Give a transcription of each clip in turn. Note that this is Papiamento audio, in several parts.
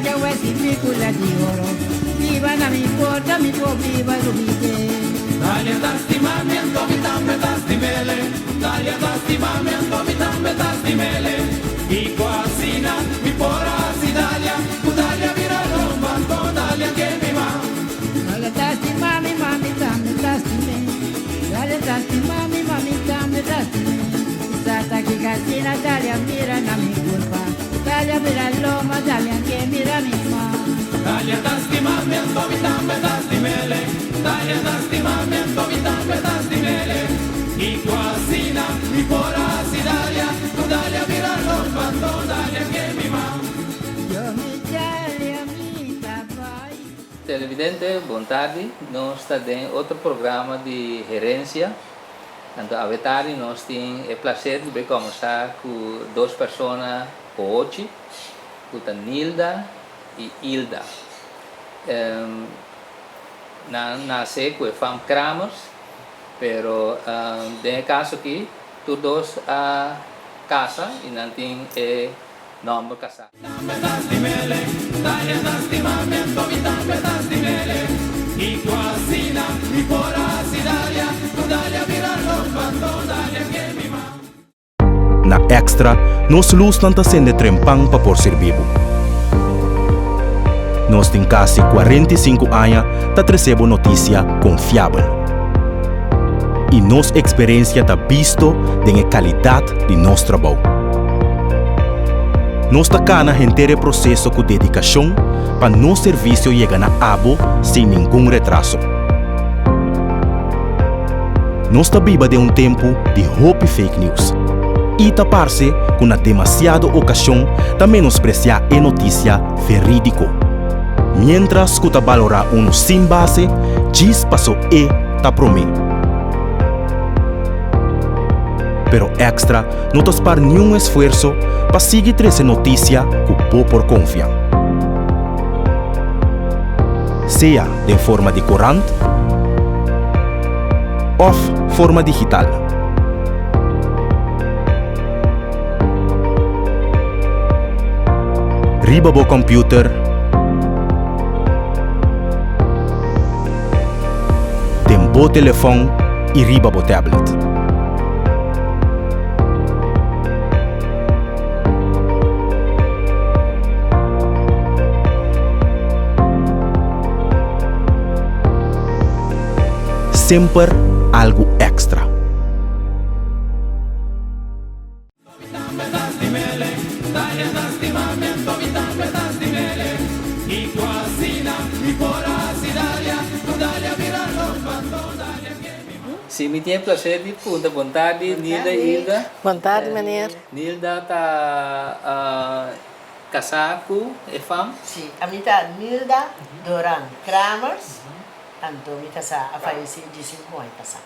Dalia wesi picula di oro Biba na mi porta mi por biba lubide. Dalia ta stima mi anto mi tambe ta stimele Dalia ta stima mi anto mi tambe ta stimele Kiko asina mi por a hasi Dalia Ku Dalia bira lomba anto Dalia ke mi ma. Dalia ta stima mi ma mi tambe ta stime Dalia ta stima mi ma mi tambe ta stime Sa ta kiko asina Dalia mira na mi kurpa Dalia bira lomba Dalia ke mira mi ma. Dalia ta stima mi anto mi tambe ta stimele Dalia ta stima mi anto mi tambe ta stimele Kiko asina mi por a hasi Dalia Ku Dalia bira lomba anto Dalia ke mi ma. Yo mi Dalia mi ta bai. Televidente, bon tardi. Nos ta den otro programa di Herencia. Anto awe tardi nos tin e placer di bay combersa cu dos persona ohochi, cu ta Nilda y Hilda. Nan nace cu e fam Kramers, pero den e caso aki tur dos a casa y nan tin e nomber casá. Na Extra, nos lusnan ta sende trempan pa por sirbi bo. Nos tin kasi 45 aña ta trese bo notisia konfiabel. I nos eksperensia ta bisto den e kalidat di nos trabou. Nos ta kana henter e proseso ku dedikashon pa nos servisio yega na abo sin ningun retraso. Nos ta biba den un tempu di hopi fake news i ta parse ku na demasiado okashon ta menospresiá e notisia verídiko, miéntras ku ta balorá unu sin base djis paso e ta promé. Pero Extra no ta spar niun esfuerso pa sigui trese notisia ku bo por konfia. Sea den forma di korant òf forma digital. Riba bo kòmpiuter, den bo telefòn i riba bo tablet. Semper algu èkstra. Si, mi tin e placer di punta bon tardi Nilda y Hilda. Bon tardi meneer. Nilda ta casá cu e fam? Si, ami ta Nilda Doran Kramers, anto mi casá a fayece diesinku aña pasá.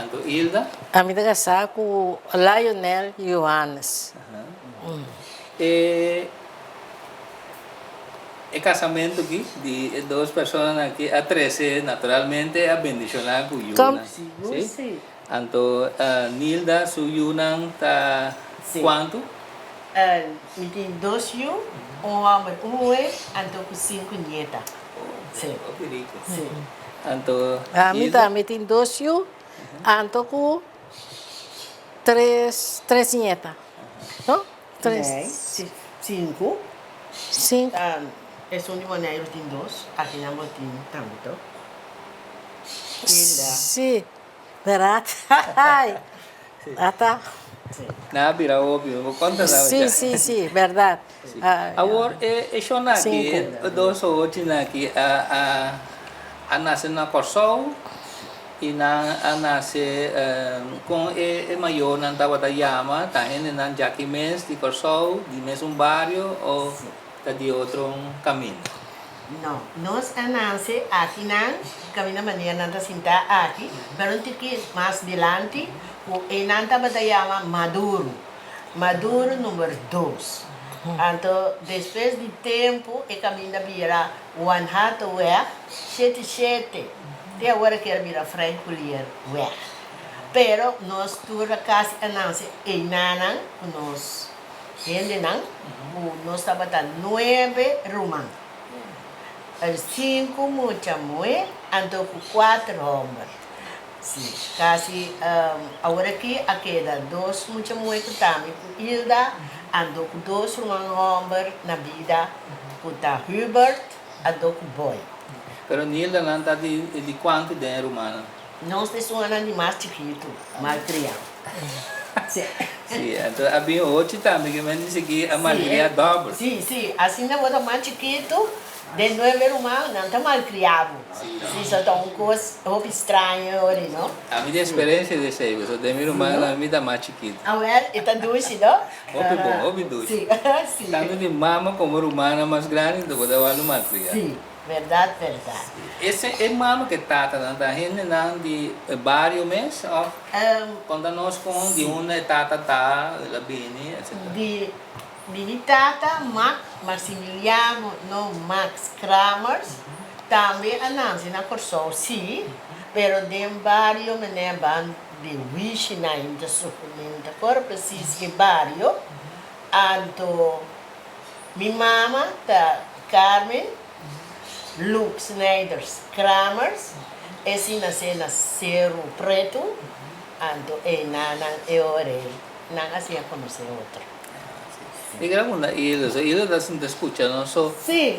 Anto Hilda? Ami ta casá cu Lionel Johannes. E E kasamentu aki di e dos personanan aki a trese naturalmente a bendishoná ku yunan. Sí? Anto Nilda su yunan ta kuantu? Mi tin dos yu, un hòmber, un muhé, anto ku sinku nieta. Sí. Hopi riku. Sí. Anto Ami tambe tin dos yu, anto ku tres tres nieta. No? Tres. Nee, sinku. Sinku. Esun di Boneiru tin dos, akinan bo tin tambe to? Hilda. Si, berat. Ata. Nan a bira hopi, bo konta nan Si, si, si, bèrdat. Awor e shon aki, e dos ohochinan aki a a nase na Kòrsou i nan a nase kon e mayornan tabata yama, ta hendenan djaki mes di Kòrsou, di mesun bario o ta di otro kaminda? No, nos a nase akinan, kaminda manera nan ta sintá aki, pero un tiki mas dilanti ku einan tabata yama Maduro, Maduro number dos. Anto despues di tempu e kaminda bira Juan Hartoweg shete shete, te awor a kier bira Frank Collier weg. Pero nos tur a kasi a nase einanan ku nos. hendenan ku nos tabata nuebe ruman. Sinku mucha muhé anto ku kuater hòmber. Sí, kasi awor aki a keda dos mucha muhé ku ta mi ku Hilda anto ku dos ruman hòmber na bida ku ta Hubert anto ku Boy. Pero Nilda nan ta di di kuantu den e rumannan? Nos ta esun anan di mas chikitu, malkriá. Sí. Sí, anto a bin ochi tambe ke men dice ki a malkriá dòbel. Sí, sí, asina bo ta mas chikitu, den nuebe ruman nan ta malkriá bo. Sí, so ta un kos hopi straño ori, no? Ami tin eksperensia di esei, pasobra den mi rumannan mi ta mas chikitu. Awel, e ta dushi, no? Hopi bon, hopi dushi. Sí, sí. Tantu di mama komo rumannan mas grandi, anto bo ta wòrdu malkriá. Sí. Berdad, berdad. Ese e mama ku e tatanan ta hendenan di e bario mes of konta nos kon di unda e tata ta, el a bini etc. Di mi tata Max Maximiliano no Max Kramers tambe a nanse na Kòrsou si, pero den bario meneer ban di Wishi na hinta sukuminta kor presis e bario anto Mi mama ta Carmen Loek Snijders Kramers, e si nase na Seru Pretu, anto e nanan e ora ei nan a siña konosé otro. Mi kere munda Hilda, so Hilda ta sinta skucha nos so Sí.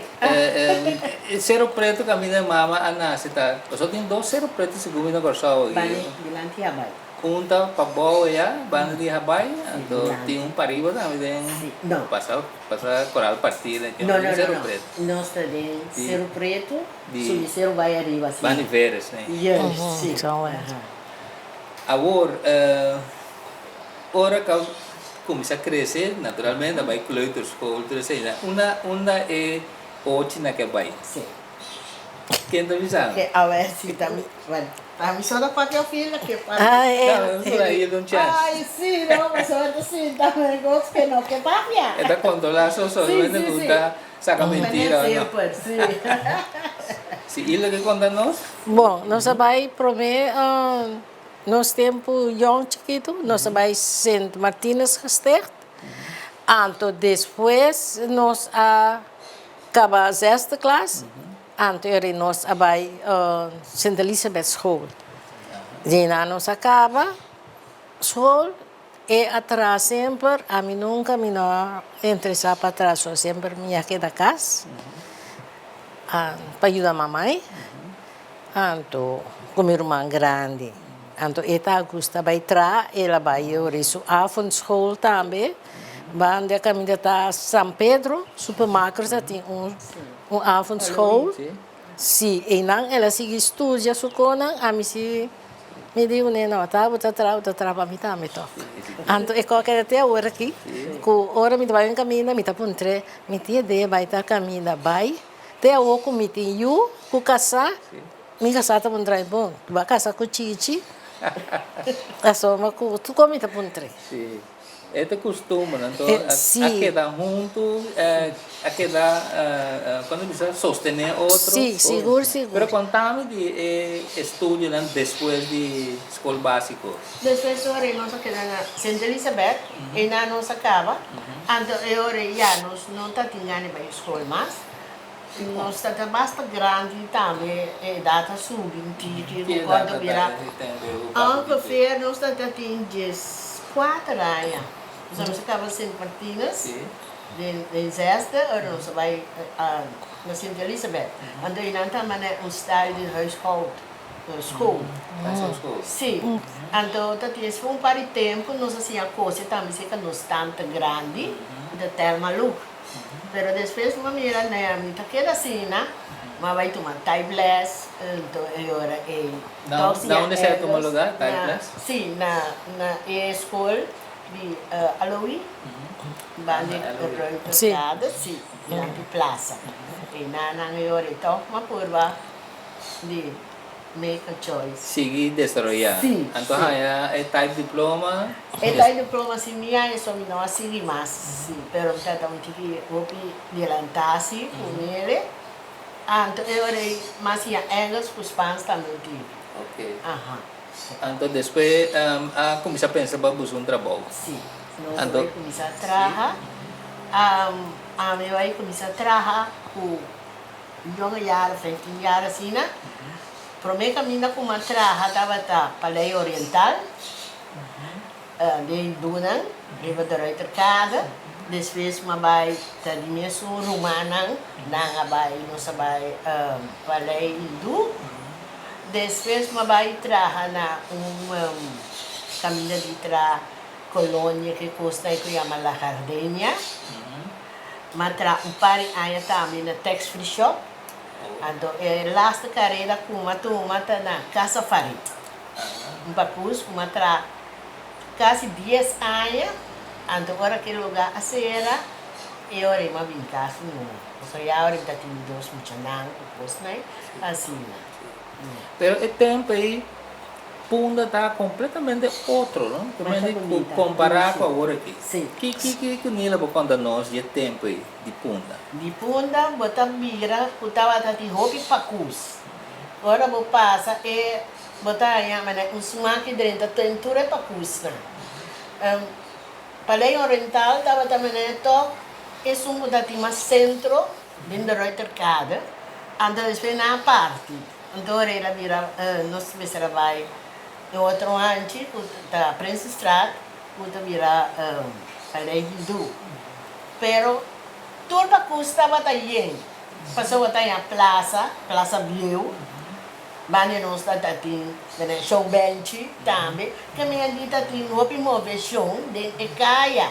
Seru Pretu kaminda e mama a nase ta, pasobra tin dos Seru Pretu segun mi na Kòrsou aki. Bani dilanti Habai. Un ta pa bou aya, banda di Habai, anto tin un pariba tambe den pasa pasa Coral Partida, tin un den Seru Pretu. No, nos ta den Seru Pretu, subi seru bai ariba asina. Banda di Veres, ne? Juist, si. Awor, ora ku a kuminsá krese, naturalmente a bai kleuterschool, tur esei, unda unda e ochinan ke bai? Si. Ken ta bisa? Ke awe si ta mi, bueno, ta mi so ta papia fila ke papia. No, no ta hil un chance. Ay, si, no, pasobra ta sinta me gos ke no ke papia. E ta controla so solamente ku ta saka mentira o no. Si. Si Hilda ke konta nos? Bon, nos a bai prome nos tempu yong chikitu, nos a bai Sint Martinus Gesticht, anto despues nos a Kaba zesde klas, anto eri nos a bai Sint Elisabeth School. Dina nos a kaba school, e a traha semper, ami nunka mi no a interesá pa traha, so semper mi a keda kas pa yuda mamai, anto ku mi ruman grandi. Anto e ta gusta bai traha, el a bai ori su avondschool tambe. Banda caminda ta San Pedro, supermarket ta tin un un avondschool. Si, eynan el a sigui studia su conan, ami si mi di une no ta bo ta traha, bo ta traha pa mi tambe tok. Anto e koke ta te awor aki, cu ora mi ta bai un caminda mi ta puntr'e, mi tin idea bai ta caminda bai, te awor cu mi tin yu cu casa, mi casa ta puntra mi, bon, bo a casa cu Chichi? Pasobra cu tur con mi ta puntr'e. E ta kustumber, anto a keda huntu, a keda, kon ta bisa, sostené otro. Sí, sigur, sigur. Pero kontami di e estudionan despues di skol básiko. Despues ora nos a keda na Sint Elisabeth, einan nos a kaba, anto e ora ya nos no ta tin gana di bai skol mas, nos ta ta basta grandi tambe, e edat a subi un tiki, rekordo bira ongeveer nos ta ta tin dies. Kuater aña. Pasobra nos a kaba Sint Martinus den zesde, ora nos a bai na Sint Elisabeth. Anto einan ta mane un stijl di huishoud school. Si. Anto ta tin esfu un par di tempu nos a siña kose tambe serka nos tanta grandi, ku ta Thelma Loek. Pero despues mi a mira nea mi ta keda asina, mi a bai tuma typeles, anto e ora ei. Na unda esei a tuma lugar, typeles? Si, na e skol di Aloe, banda di Ruiterkade, si, dilanti plaza. Einan nan e ora ei tòg mi a purba di make a choice. Sigui desaroyá. Si, Anto haña e type diploma? E type diploma si mi haña so mi no a sigui mas, si, pero mi ta un tiki hopi delantá si ku mele. Anto e ora ei mas siña Engels ku Spans tambe un tiki. Ok. Aha. Anto despues a kuminsá pensa pa buska un trabou. Si. Nos a bai kuminsá traha. Ami bai kuminsá traha ku yonga yara, 15 yara asina. Promé kaminda ku mi a traha tabata Palei Oriental, den Dunan, riba de Ruyterkade. Despues mi a bai ta di mesun rumannan, nan a bai, nos a bai Palei Hindú. Despues mi a bai traha na un kaminda di traha kolonia ke kosnan ku yama La Gardenia. Mi a traha un par di aña tambe na Tax Free Shop. Anto e laste karera ku mi a tuma ta na Casa Farid. Un pakus ku mi a traha kasi dies aña. Anto ora ku e lugá a sera, e ora ei mi a bin kas numa. Pasobra ya ora mi ta tin dos muchanan ku kosnan asina. Pero e tempo ei Punda ta completamente otro, no? Masha bunita. Compara cu awor aki. Si. Ki ki ki cu Nila bo conta nos di e tempo ei di Punda? Di Punda bo ta mira cu tabata tin hopi pacus. Ora bo pasa e bo ta haña manera un smaak drenta ten tur e pacusnan. Palei Oriental tabata manera toch esun cu ta tin mas centro den de Ruyterkade, anto despues nan a parti. Anto ora el a bira nos mester a bai e otro hanchi ku ta Prinsenstraat ku ta bira Palei Hindú. Pero tur pakus tabata yen pasobra ta haña plasa, Plaza Bieu, banda nos ta tin showbenchi tambe. Ke mi a di ta tin hopi moveshon den e kaya.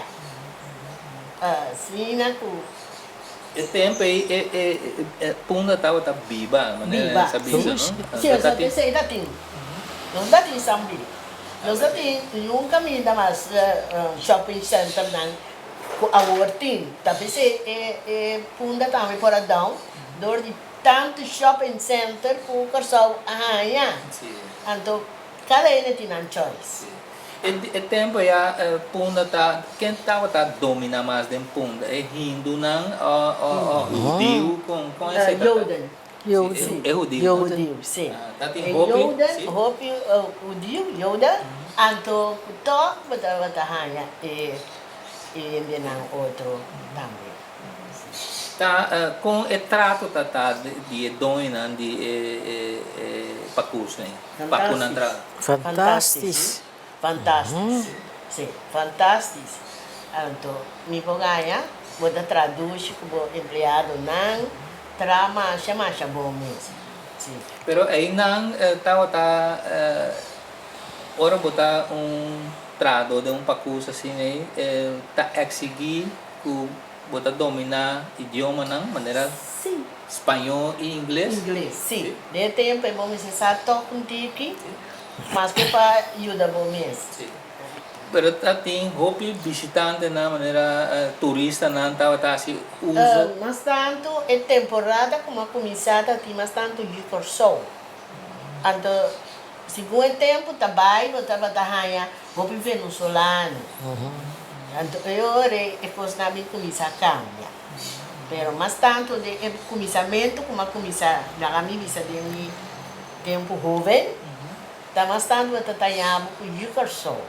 Asina ku. E tempo ei e e e punda tabata biba, manera Biba. sa bisa, no? Si, nos ta tin, ta tin. Nos ta tin Sambi. Nos ta tin niun kaminda mas shopping centernan ku awor tin. Ta p'esei e e punda tambe por a down dor di tantu shopping center ku Kòrsou a haña. Anto kada hende tin nan choice. E tempo ya Punda ta, ken tabata domina mas den Punda? E hindunan o hudiu? Kon kon esei ta? Joden. Si, e hudiu. Hudiu, si. Ta tin E hopi, joden, si. hopi hudiu, joden, anto ku tòg bo tabata haña e hendenan otro tambe. Ta kon e trato ta ta di e doñonan di e pakusnan ei? Pakunan tra. Fantastisch. Fantastisch. Si, fantastisch. Anto mi por gaña bo ta traduci cu bo empleadonan tra masha masha bon mes. Si. Pero einan tabata ora bo ta un trahador den un pakus asina ei ta exigi cu Bo ta dominá idiomanan manera spañó i ingles? Ingles, sí. Den e tempu ei bo mester sa tok un tiki mas ku pa yuda bo mes. Sí. Pero ta tin hopi bishitantenan manera turistanan tabata hasi uso. Mas tantu e temporada ku a kuminsá ta tin mas tantu yu Kòrsou. Anto segun e tempu ta bai bo tabata haña hopi venezolano. Anto e ora ei e kosnan a bin kuminsá kambia. Pero mas tantu den e kuminsamentu ku mi a kuminsá laga mi bisa den mi tempu hoven, ta mas tantu bo ta taña bo ku yu Kòrsou.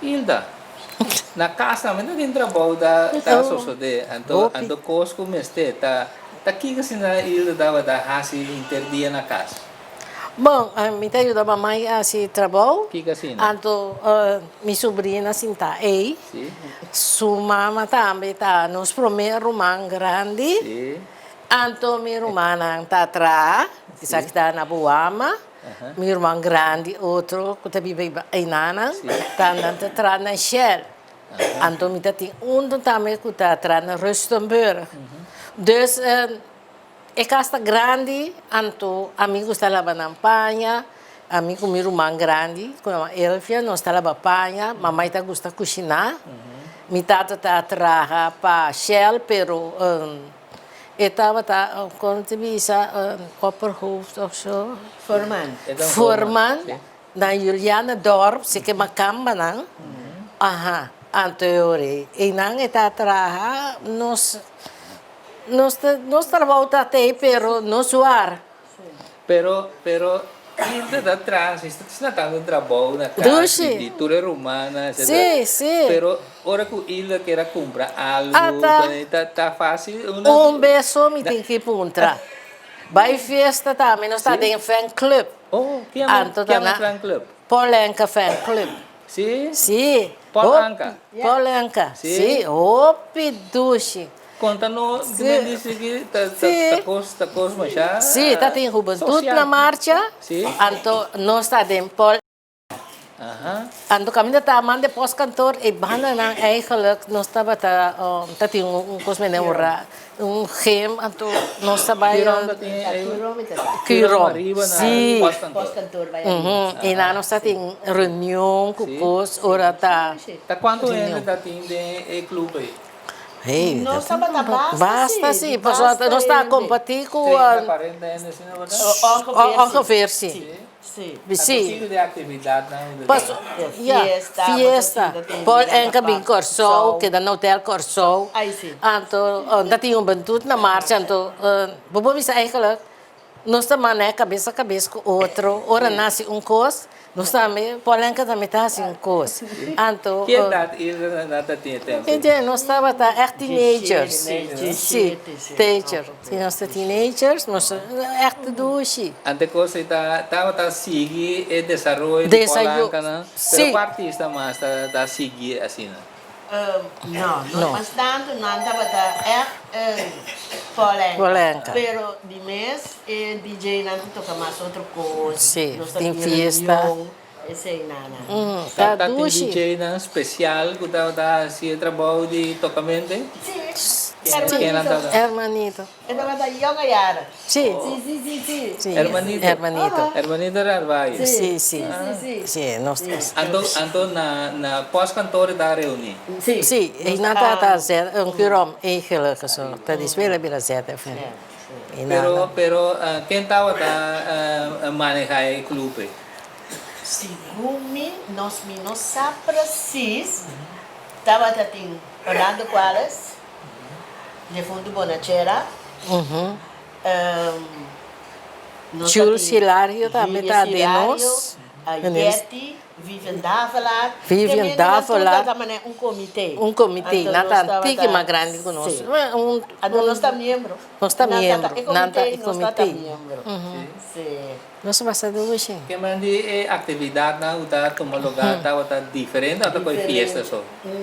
Hilda, Na kas tambe ta tin trabou ta ta sosodé. Anto anto kos ku mester ta ta kiko asina Hilda tabata hasi henter dia na kas? Bon, mi ta yuda mamai hasi trabou. Kiko asina? Anto mi subrina sinta ei. Si. Su mama tambe ta nos prome ruman grandi. Si. Anto mi rumannan ta traha, esaki ta na Buama. Mi ruman grandi otro ku ta biba einanan ta nan ta traha na Shell. Anto mi ta tin un tambe ku ta traha na Rustenburg. Dus. E kas ta grandi, anto ami gusta laba nan paña, ami ku mi ruman grandi ku nama Elvia nos ta laba paña, mamai ta gusta kushiná, mi tata ta traha pa Shell pero e tabata kon ta bisa opperhoofd of so? Voorman. Voorman na Julianadorp, si ke makambanan, aha, anto e ora ei einan e ta traha nos. Nos ta, nos trabou ta tei pero no suar. Pero, pero Hilda ta tras, ta asina tantu trabou na kas Dushi. di tur e rumannan etcetera. Sí, sí. Pero ora ku Hilda kier a kumpra algu, Ata. ta ta fásil una. Un beso mi tin ki puntra. Bai fiesta tambe nos ta den fan club. Oh, kian Anto ta kian na fan club? Paul Anka fan club. Sí? Sí. Paul Hopi- Anka? Paul Anka. Sí? Sí, hopi dushi. Konta no, Sí. men dice ki ta ta Sí. ta kos ta kos masha Sí, ta tin hubentud social. na marcha. Sí. Anto nos ta den Paul Aha. Anto kaminda ta manda postkantoor e bandanan eigenlijk nos tabata ta tin un kos mene un ra un gym anto nos ta bai Curom ta tin e Curom ariba na si postkantoor. E nan nos ta tin reunion ku kos ora ta Ta kuantu hende ta tin den e club ei? Hey, Nos tabata basta basta si pasobra nos ta komparti ku 30 40 hende asina berdad? Ongeveer si. Sí. Sí. Anto kiko di aktividatnan ude Paso, ta? ya, Fiesta, fiesta. bo ta sinta tin Paul bira Enka bin pa Kòrsou, Kòrsou. keda na hotel Kòrsou. Ai, sí. Anto, ta tin hubentud na marcha, anto bo por bisa eigenlijk nos ta manda e kabes a kabes ku otro. Ora nasi un kos, nos tambe, Paul Enka tambe ta hasi un kos. Anto, Ki edat Ilda nan ta tin e tempu? Ente, nos tabata echt teenagers. Diesisiete, Sí, sí. teenager. Si nos ta teenagers, nos echt dushi. Ante kos ei ta tabata sigui e desaroyo di Desayo, Polancanan, sí. pero ku artista mas ta ta sigui asina? No, no No. mas tantu nan tabata echt Polanca. Polanca. Pero di mes e DJ nan ta toka mas otro kos. Sí, Nos ta tin tin fiesta. reunion, esei nan. Ta Ta tin dushi. DJ-nan spesial ku tabata hasi e trabou di tokamente? Sí, Ken nan hermanito. tabata? Hermanito. E tabata yong ayara. Sí. Sí, sí, sí, sí. Sí, Hermanito. Hermanito. Hermanito Narvaez. Sí, sí. Sí, sí, sí. Sí, nos Anto, anto na, na postkantoor ta reuní. Sí. Sí, e nan ta ta zet, un curom eigenlijk zo. Ta di spelen bira ZFM. E nan Pero, pero ken tabata maneha e club ei? Segun mi, nos mi no sa precies, tabata tin Orlando Cuales, Defunto Bonachera, nos ta Jules tin Hilario tambe Julius ta den Hilario, nos. Jetty, Vivian Davelaar. Vivian Te mende nan tur Davelaar. ta manera un comité. Un comité, Anto nan nos ta tabata tiki mas grandi ku nos. Sí. Un, Anto nos ta miembro. Nos ta Nan ta miembro, e nan ta comité, e nos ta ta comité. miembro. Sí. Nos a pasa dushi. Ke man di e aktividatnan ku ta tuma lugá tabata diferente òf ta koe fiesta so?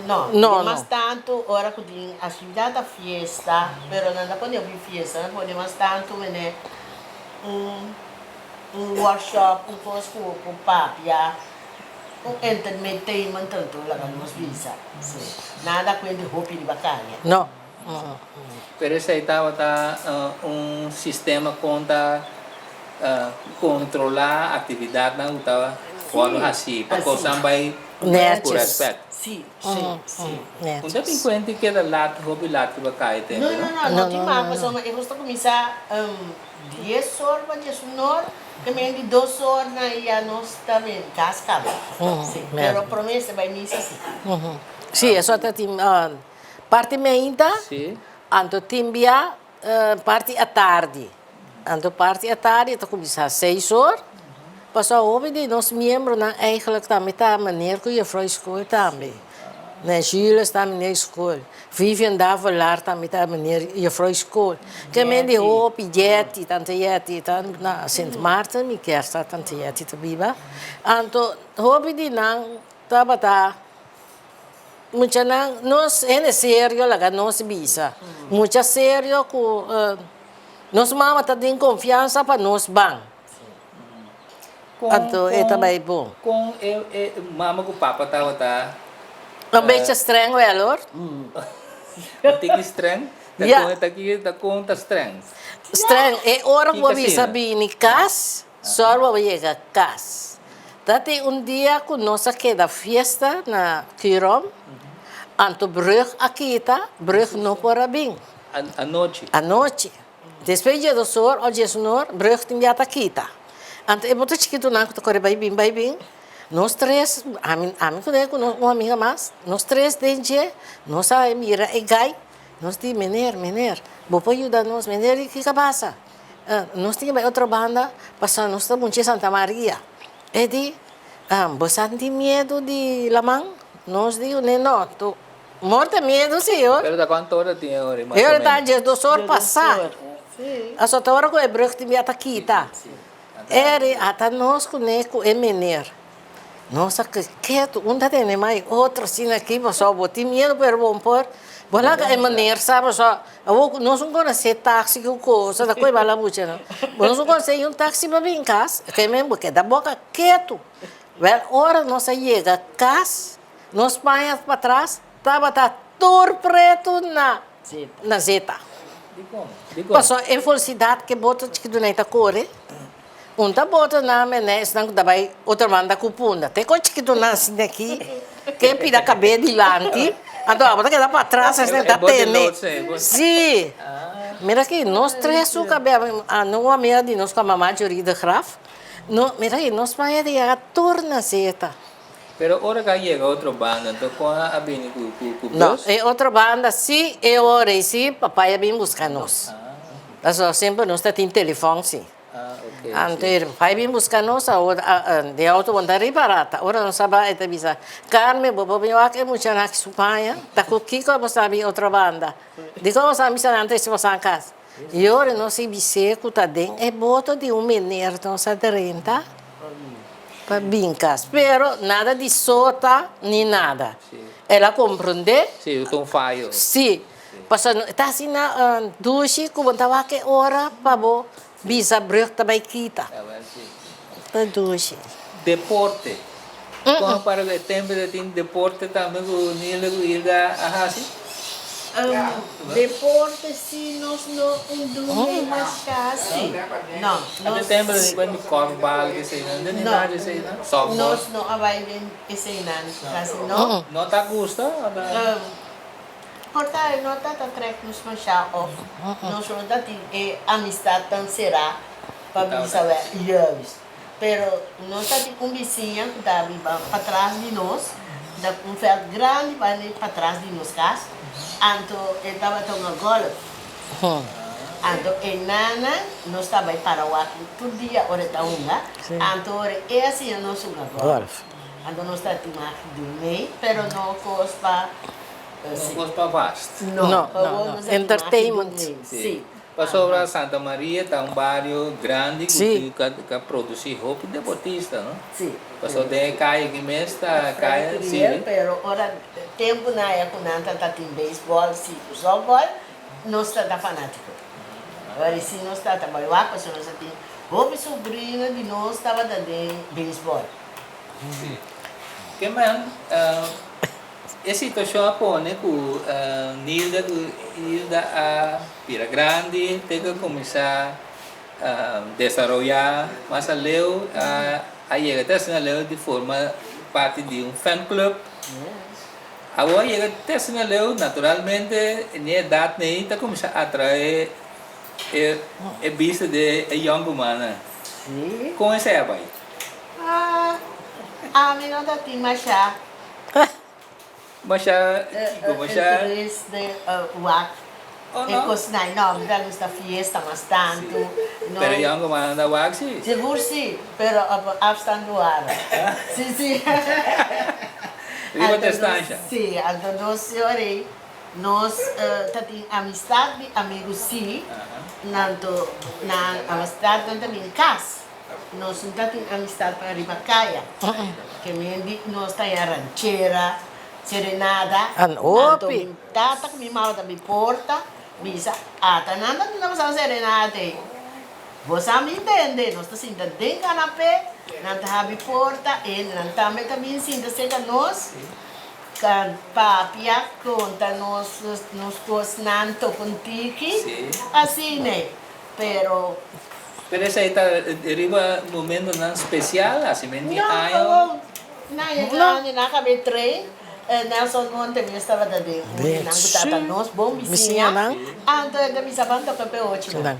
No, No, mas no. tantu ora ku tin aktividat ta fiesta, pero nan ta pone hopi fiesta, nan pone mas tantu mene un un workshop, un kos ku ku papia, un entertainment tantu laga nos bisa. Si. Nada ku hende hopi riba kaya. No. Pero esei tabata un sistema kon ta kontrolá aktividatnan ku ta wòrdu hasí pa kosnan bai ku Netjes. rèspèt. Sí, sí, sí. Un ta tin kuenta i keda lat, hopi lat riba kai tempu, No, no? no, no, no tin mas pasobra e kos ta kuminsá dies or pa diesunor, te men di dos or nan i ya nos ta ben kas kaba. Sí, pero promé se bai misa sí. Sí, eso ta tin Parti meinta, anto tin bia parti atardi. Anto parti atardi ta kuminsá seis or, pasobra hopi di nos miembronan eigenlijk tambe ta meneer ku jefrou skol tambe. Meneer Jules ta meneer skol, Vivian Davelaar tambe ta meneer jefrou skol. Ke men di hopi, Jetty, tante Jetty ta na Sint Maarten, mi kier sa tante Jetty ta biba. Anto hopi di nan tabata. Muchanan nos hende serio laga nos bisa. Mucha serio ku nos mama ta den konfiansa pa nos ban. Anto e ta bai bon. Kon e mama ku papa tabata? Un becha streng wel hoor. Un tiki streng? Ya. Ta kon ta streng? Streng e ora ku bo bisa bini kas. Sor bo yega kas. Ta tin un dia ku nos a keda fiesta na Curom, anto brug a kita, brug no por a bin. Anochi. Anochi. Despues dje dos or o djes un or, brug tin bia ta kita. Anto e boto chikitonan ku ta kore bai bin bai bin, nos tres, ami ami ku ne ku un amiga mas, nos tres den dje, nos a mira e gai, nos di, Meneer, meneer, bo por yuda nos? Meneer di, kiko a pasa? Nos tin ke bai otro banda pasobra nos ta bunchi Santa Maria. E di, Bo sa tin miedu di laman? Nos di, Ne no, tu morto miedu si hoor. Pero ta cuanto ora tin e ora mas o menos? E ora ta diesdos or pasa. Aso ta ora cu e brug tin bia ta kita. Eri ata nos cu ne cu e meneer. Nos a ketu, un ta tene mai otro asina aki pasobra bo tin miedu pero bo por bo laga e meneer sa pasobra awor cu nos no conoce taxi cu cosa ta coe bala bucha no. Bo nos no conoce un taxi pa bin cas ke men bo keda boca ketu. Wel ora nos a yega cas nos paña patras tabata tur pretu na na zeta. Pasobra e velocidad ke boto chikitu nan ta kore, un ta boto nan mene esnan ku ta bai otro banda ku punda. Te kon chikitu nan asina aki ke pida kabe dilanti, anto abo ta keda patras esnan ta tene. Si. Mira aki nos tres su kabe, un amiga di nos ku a mama Jorie de Graaf, no mira aki nos paña ta yega tur na zeta. Pero ora ku a yega otro banda, anto kon a bini ku ku bus? No, e otro banda si, e ora ei si papai a bin buska nos. Pasobra semper nos ta tin telefòn si. Anto e papai bin buska nos, awor den outo bo no ta ripará, ta ora nos a bai e ta bisa, Carmen bo por bin wak e muchanan aki su paña? Ta ku kiko bo sa bin otro banda? Dikon bo sa bisa nan trese boso na kas? I ora nos a bis'é ku ta den e boto di un meneer nos a drenta pa bin kas. Pero nada di sota ni nada. El a komprondé. Sí, ta un fayo. Sí. Pasobra ta asina dushi ku bo ta wak e ora pa bo bisa brug ta bai kita. Ta dushi. Deporte. Kon a para ku e tempu ta tin deporte tambe ku Nilda ku Hilda a hasi? Deporte si nos no un dune mas kasi. No. Ante tempu ta tin kuent di kòrbal eseinan, den ni nada di eseinan? Sòftbòl? Nos no a bai den eseinan kasi no. No ta gusta o ta? Por ta e no ta ta trèk nos mashá òf nos no ta tin e amistat tan será pa bisa wè juist. Pero nos ta tin un bisiña ku ta biba patras di nos, ta un vèlt grandi banda patras di nos kas, anto e tabata hunga gòlf. Anto e nana nos ta bai para wak tur dia ora e ta hunga, anto ora e a siña nos hunga gòlf. Anto nos ta tin mag di mei, pero no kos pa. No kos pa vast. No, No, no, no. Entertainment. Sí. Pasobra Santa Maria ta un bario grandi ku Sí. ku a produsí hopi deportista, no? Sí. Pasobra den e kaya aki mes ta kaya, sí. Pero ora tempu nan aya ku nan ta tin beisbòl, sí, ku sòftbòl, nos ta ta fanátiko. Ora si nos ta ta bai wak pasobra nos ta tin hopi sobrino di nos tabata den beisbòl. Sí. Ke men E situashon a pone ku Nilda ku Hilda a bira grandi te ku a kuminsá desaroyá mas aleu, a yega te asina aleu di forma parti di un fan club. Awor a yega te asina aleu naturalmente n'e edat nei ta kuminsá atraé e bista di e yònkumannan. Kon esei a bai? Ami no ta tin mashá. Masha kiko masha. Interes den wak e kosnan. No, mi ta gusta fiesta mas tantu. Pero yongo mas anda wak si. Sigur si, pero op afstand wara. Si si. Riba distansha. Si, anto nos yori nos ta tin amistad di amigu si, nanto nan amistad nan ta bin kas. Nos no ta tin amistad pa riba kaya. Ke men di nos ta ya ranchera, serenada. Anto mi tata ku mi mama ta bin porta, bisa, ata nan ta duna boso serenada ei. Bo sa mi ntende, nos ta sinta den kanapé, nan ta habri porta, e nan tambe ta bin sinta serka nos, kan papia, konta nos nos kosnan, toka un tiki, asina. Pero. Pero esei ta riba momentonan special, hasimen di No, año. gewoon na e grandi nan kab'e train, Nelson Monte mes tabata den un di nan ku tata nos bon bisiña, anto e ta bisa ban toka p'e ochinan.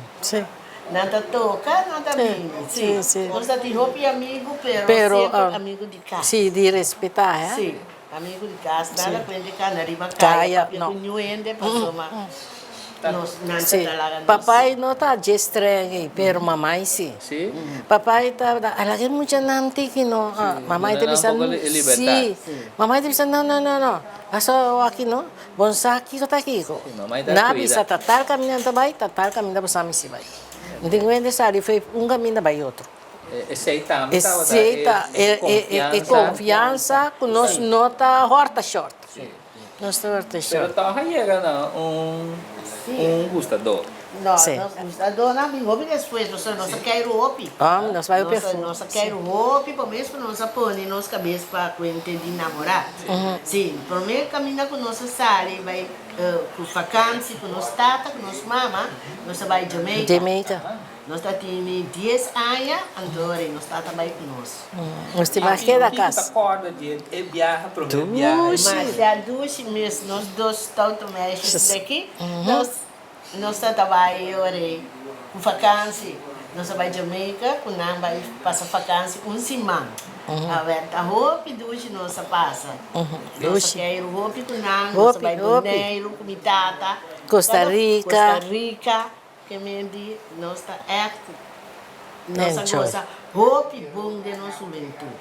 Nan ta toka, nan ta bini. Si, nos ta tin hopi amigu pero semper amigu di kas. Si, di respetá, he. Si, amigu di kas, nada ku hende kanda riba kaya papia ku niun hende pasobra. Nos nan ta Sí. ta laga nos. Papai no ta dje streng ei, pero mamai sí. Sí? Papai ta da, a laga e muchanan tiki no. Sí, Mamai ta duna nan bisa, un poko e libertat. sí. Mamai ta bisa, no, no, no, no. Paso awaki no, bon sa kiko ta kiko. Sí, mamai ta Nan a kuida. bisa ta tal kaminda nan ta bai, ta tal kaminda bo sa mester bai. N tin wende sali fo'i un kaminda bai otro. Esei tambe tabata Esei ta e e konfiansa. konfiansa ku nos no ta hòrta shòrt. Sí. Nos ta hòrta Pero shòrt. tòg a yega na un un gustadó. No, Sí. nos gustadónan bin hopi despues, pasobra nos a keiru hopi. Oh, nos bai hopi Nos a afu. nos a keiru hopi pa mes ku nos a pone nos kabes pa kuente di namorá. Sí, promé kaminda ku nos a sali bai ku fakansi ku nos tata ku nos mama, nos a bai Jamaica. Jamaica. Nos ta tini dies aña, anto ora nos tata bai ku nos. Nos tin mas keda Kiko ta kas. kòrda di e biaha, promé biaha? Dushi. Masha dushi mes, nos dos tonto meisjes daki, nos nos tata bai ora ku fakansi, nos a bai Jamaica ku nan bai pasa fakansi un siman. Awèr ta hopi dushi nos a pasa. Nos a keiru hopi ku nan, nos a bai Boneiru ku mi tata, Costa Rica. Costa Rica. Ke men di nos ta ègt nos a gosa hopi bon den nos hubentut.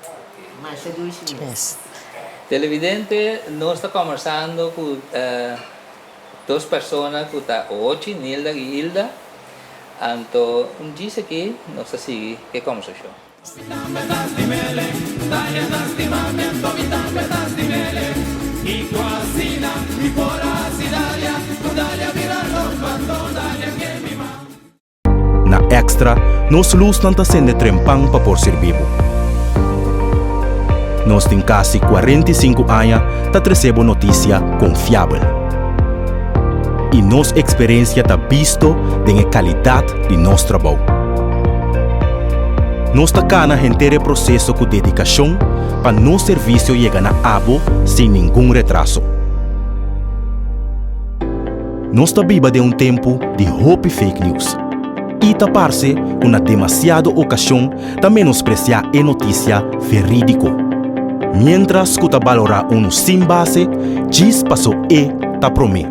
Masha dushi mes. Televidente, nos ta kòmbersando ku dos persona ku ta ochi, Nilda i Hilda. Anto un djis aki nos ta sigui ke kòmbersashon. Na Extra, nos lusnan ta sende trempan pa por sirbi bo. Nos tin kasi 45 aña ta trese bo notisia konfiabel. I nos eksperensia ta bisto den e kalidat di nos trabou. Nos ta kana henter e proseso ku dedikashon pa nos servisio yega na abo sin ningun retraso. Nos ta biba den un tempu di hopi fake news i ta parse ku na demasiado okashon ta menospresiá e notisia verídiko, miéntras ku ta balorá unu sin base djis paso e ta promé.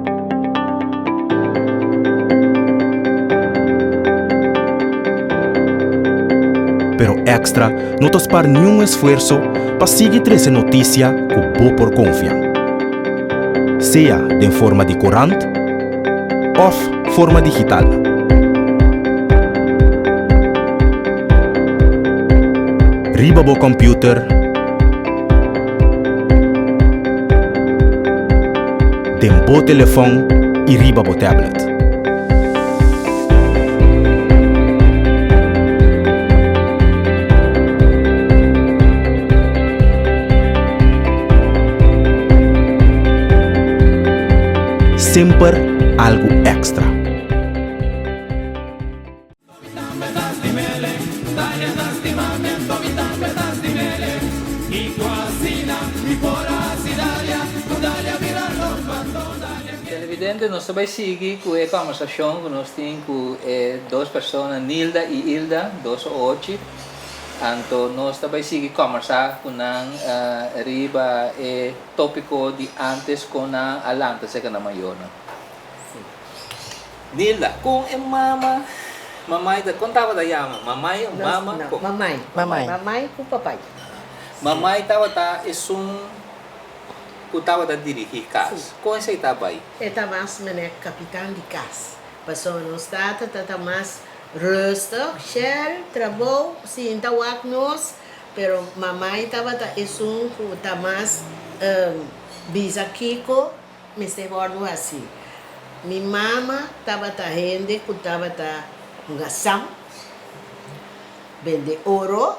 Pero Extra no ta spar niun esfuerso pa sigui trese notisia ku bo por konfia. Sea den forma di korant òf forma digital. Riba bo kòmpiuter, den bo telefòn i riba bo tablet. Semper algu èkstra. Televidente, nos ta bai sigui ku e kòmbersashon ku nos tin ku e dos persona, Nilda i Hilda, dos ochi. Anto nos ta bai sigui kòmbersá ku nan riba e tópiko di ántes kon nan a lanta serka nan mayornan. Nilda, Kon e mama, mamai ta, kon tabata yama? Mamai o mama? No, Kon? mamai. Mamai. Mamai ku papai. Mamai tabata esun ku tabata dirigí kas. Kon esei ta bai? E ta mas mene kapitan di kas. Pasobra nos tata ta ta mas rustig, shel, trabou, sinta wak nos, pero mamai tabata esun ku ta mas bisa kiko Mester wòrdu hasi. Mi mama tabata hende ku tabata hunga sam, bende oro,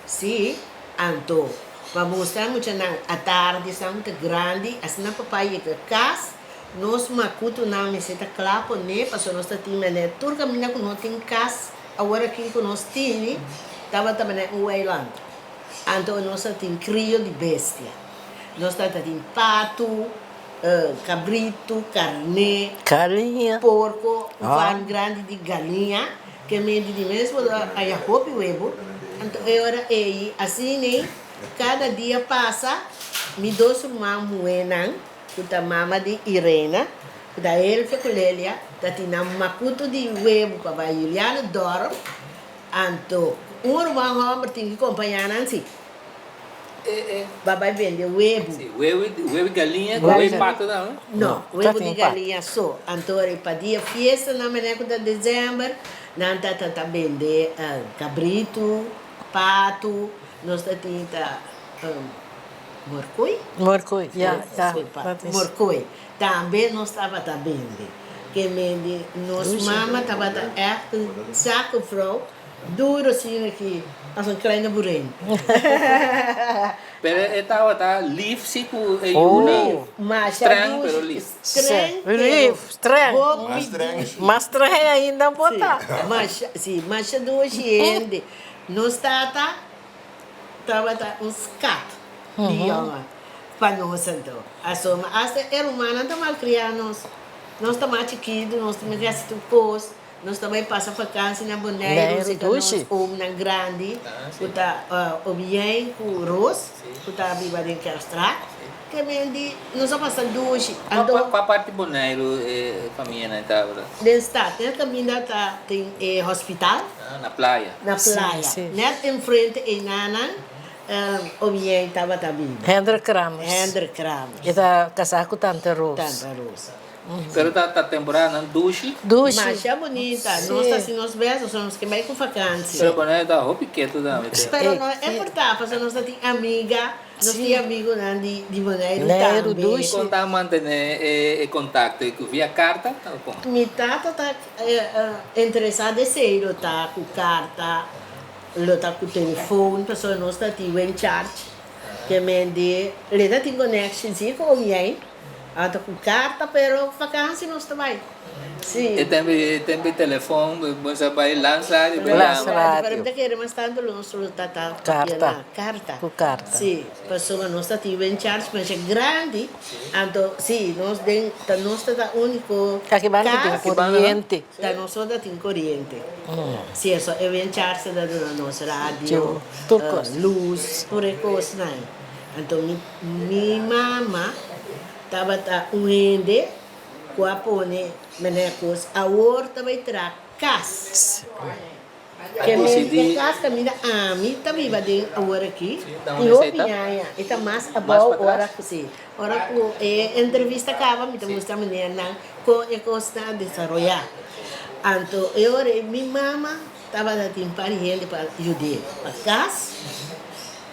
sí, anto pa mustra muchanan atardi esnan ta grandi, asina papá yega kas, nos makutunan mester ta kla pone pasobra nos ta tin manera tur kaminda ku no tin kas awor aki ku nos tini tabata manera un weiland, anto nos ta tin krio di bestia. Nos tabata tin patu, kabritu, karné, Galiña. porko, un farm grandi di galiña, ke menti di mes bo ta haña hopi webu. Anto e ora ei, asina kada dia pasa, mi dos ruman muhénan, ku ta mama di Irena, Ku ta Elfia ku Lelia ta tin nan makutu di webu pa bai Julianadorp, anto un ruman hòmber tin ki kompañá nan si pa bai bende webu. Sí, webu di galiña ku webu di pato tambe? No, webu di galiña so. Anto ora pa dia fiestanan manera ku ta desèmber nan ta ta bende kabritu, patu, nos ta tin ta morkoi? Morkoi, ya, ya. Morkoi. Tambe nos tabata bende. Ke mende nos mama tabata ègt un zakenvrouw, duro asina ki als un kleine boerin. Pero e tabata lief si ku e yunan. Masha Streng pero lief. Streng pero Lief, streng. hopi dushi. Mas streng ainda por ta. Masha, si, masha dushi hende. Nos tata Tabata un skat di yònga pa nos anto. Asoma asta e rumannan ta malkriá nos. Nos ta mas chikitu, nos ta mester hasi tur kos. Nos ta bai pasa fakansi na Boneiru, serka nos oomnan grandi ku ta Obién ku Roos, ku ta biba den Kerkstraat. Ke men di nos a pasa dushi. Anto. Kua parti Boneiru e famianan tabata? Den stad. Net kaminda ta tin e hospital. Na playa. Na playa. Net enfrente einanan Obién tabata biba. Hendrik Kramers. Hendrik Kramers. E ta kasá ku Tante Roos. Tante Roos. Pero ta temporadanan dushi. Dushi. Masha bunita. Nos ta hasi nos bes, nos nos ke bai ku fakansi. Pero Boneiru ta hopi ketu tambe. Pero no importa, pasobra nos ta tin amiga. Nos tin amigunan di di Boneiru Boneiru tambe. dushi. Kon ta mantené e kontakto ei ku via karta o kon? Mi tata ta interesá den esei, lo ta ku karta, lo ta ku telefon, pasobra nos ta tin wen charge ke men di le ta tin connection si ku omiei, a ta ku karta pero vakansi nos ta bai. Si. E tempu e tempu e telefon bo sa bai langs radio bo Langs yama. radio. Pero mi ta kere mas tantu lo nos lo ta ta papia Karta. na karta. Ku karta. Si, pasobra nos ta tin wen charge masha grandi, anto si nos den ta nos ta ta uniko Aki banda tin kas. koriente. Ta nos so ta tin koriente. Si eso e wen charge ta duna nos radio, Tur kos. lus, tur e kosnan. Anto mi mi mama tabata un hende. Ku a pone meneer Koos awor ta bai tra kas. Ke men e kas kaminda ami ta biba den awor aki tin hopi ñaña e ta mas abou ora ku si ora ku e entrevista kaba mi ta mustra meneernan kon e kos ta desaroyá. Anto e ora ei mi mama tabata tin par di hende pa yud'é pa kas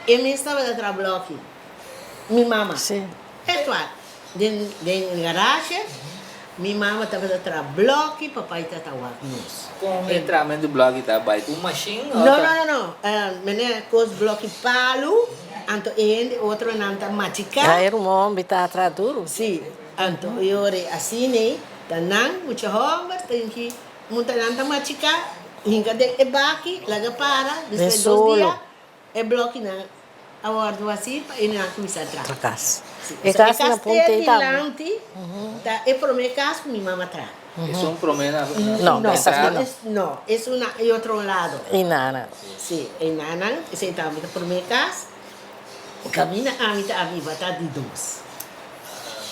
e mes tabata traha blòki mi mama. Echt waar. Den den garage mi mama tabata traha blòki, papai tata wak nos. Kon e trahamentu blòki ta bai? Ku un mashin o No ta? no no no, mene kos blòki palu, anto e hende otronan ta machiká. Ja e ruman bi ta traha duru. Si, anto e ora e asina ta nan mucha hòmber tin ki munta nan ta machiká, hinka den e baki, laga para, Den despues dos solo. dia E blokinan a wòrdu hasí pa e nan kuminsá traha. Tra kas. Sí. E So, e kas na kas Punta te ei tambe. dilanti ta e promé kas ku mi mama traha. Esun promé na No, No, esaki no. es, no, es una e otro lado. I nana. Sí, e nanan, esei tambe ta promé kas. Kaminda ami ta abiba ta di dos.